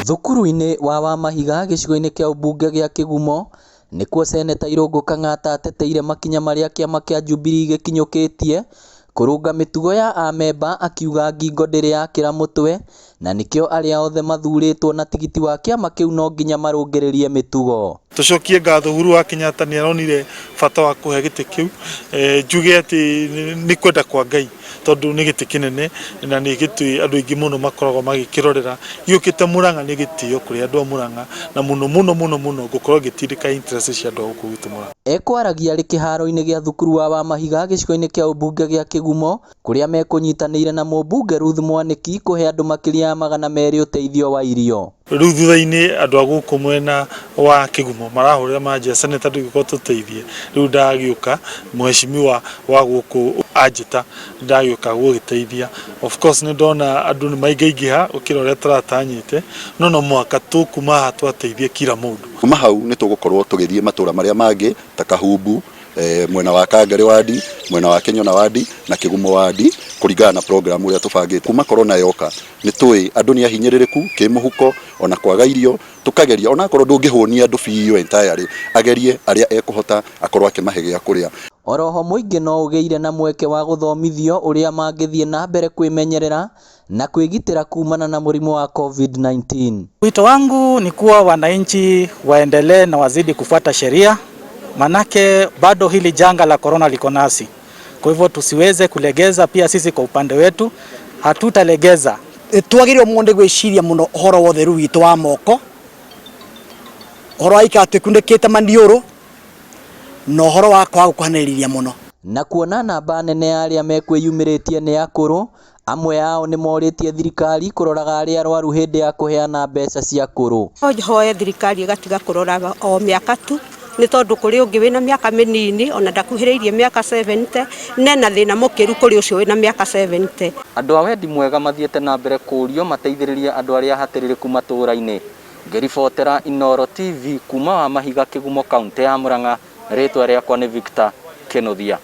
Thukuru-inĩ wa Wamahiga gĩcigo-inĩ kĩa ũmbunge gĩa Kĩgumo nĩkuo Seneta Irũngũ Kang'ata ateteire makinya marĩa kĩama kĩa Jubilee gĩkinyũkĩtie kũrũnga mĩtugo ya amemba akiuga ngingo ndĩrĩ yakĩra mũtwe na nĩkĩo arĩa othe mathurĩtwo na tigiti wa kĩama kĩu no nginya marũngĩrĩrie mĩtugo. Tũcokie ngatho Uhuru wa Kenyatta nĩ aronire bata wa kũhe gĩtĩ kĩu. Njuge atĩ nĩ kwenda kwa Ngai tondũ nĩ gĩtĩ kĩnene na nĩ gĩtĩ andũ aingĩ mũno makoragwo magĩkĩrorera. Gĩũkĩte Murang'a nĩ gĩtĩo kũrĩ andũ a Murang'a na mũno mũno mũno mũno ngũkorwo ngĩtindĩka interest cia andũ a gũkũ gwitũ Murang'a. Ekwaragia arĩ kĩharo-inĩ gĩa thukuru wa Wamahiga gĩcigo-inĩ kĩa ũmbunge gĩa Kĩgumo kũrĩa mekũnyitanĩire na mũmbunge Ruth Mwanĩki kũhe andũ makĩria ya 200 ũteithio wa irio. Rĩu thutha-inĩ andũ a gũkũ mwena wa Kĩgumo marahũrĩra manjĩra senator ndũngĩkorwo tũteithie, rĩu ndagĩũka mheshimiwa wa gũkũ anjĩta ndagĩũka gũgĩteithia. Of course nĩ ndona andũ nĩ maingaingĩha gũkĩra ũrĩa tũratanyĩte, no no mũhaka tũkuma haha twateithia kila mũndũ. Kuma hau nĩ tũgũkorwo tũgĩthiĩ matũra marĩa mangĩ ta Kahumbu, mwena wa Kangarĩ wadi, mwena wa Kĩnyona wadi na Kĩgumo wadi kũringana na program ũrĩa tũbangĩte. Kuma corona yoka nĩ tũĩ andũ nĩ ahinyĩrĩrĩku kĩmũhuko ona kwaga irio, tũkageria onakorwo ndũngĩhũnia andũ biũ entirely, agerie arĩa ekũhota akorwo akĩmahe gĩa kũrĩa. Oroho mũingĩ no ũgĩire na mweke wa gũthomithio ũrĩa mangĩthiĩ na mbere kwĩmenyerera na kwĩgitĩra kumana na mũrimũ wa COVID-19. Wito wangu ni kuwa wananchi waendelee na wazidi kufuata sheria, manake bado hili janga la korona liko nasi. Kwa hivyo tusiweze kulegeza, pia sisi kwa upande wetu hatutalegeza. Twagĩrĩirwo mũno nĩ gwĩciria mũno ũhoro wa ũtheru witũ wa moko, ũhoro wa ikara twĩkunĩkĩte maniũrũ, na ũhoro wa kwaga gũkuhanĩrĩria mũno. Na kuona namba nene ya arĩa mekwĩyumĩrĩtie nĩ akũrũ, amwe ao nĩ morĩtie thirikari kũroraga arĩa arwaru hĩndĩ ya kũheana mbeca cia akũrũ. No hoye thirikari ĩgatiga kũrora o mĩaka tu, nĩ tondũ kũrĩ ũngĩ wĩna mĩaka mĩnini ona ndakuhĩrĩirie mĩaka 70 nena thĩna mũkĩru kũrĩ ũcio wĩna mĩaka 70. Andũ a wendi mwega mathiĩte na mbere kũũrio mateithĩrĩrie andũ arĩa ahatĩrĩrĩku matũũra-inĩ. Ngĩribotera Inooro TV kuma Wamahiga, Kĩgumo, kaũntĩ ya Murang'a, rĩtwa rĩakwa nĩ Victor Kĩnuthia.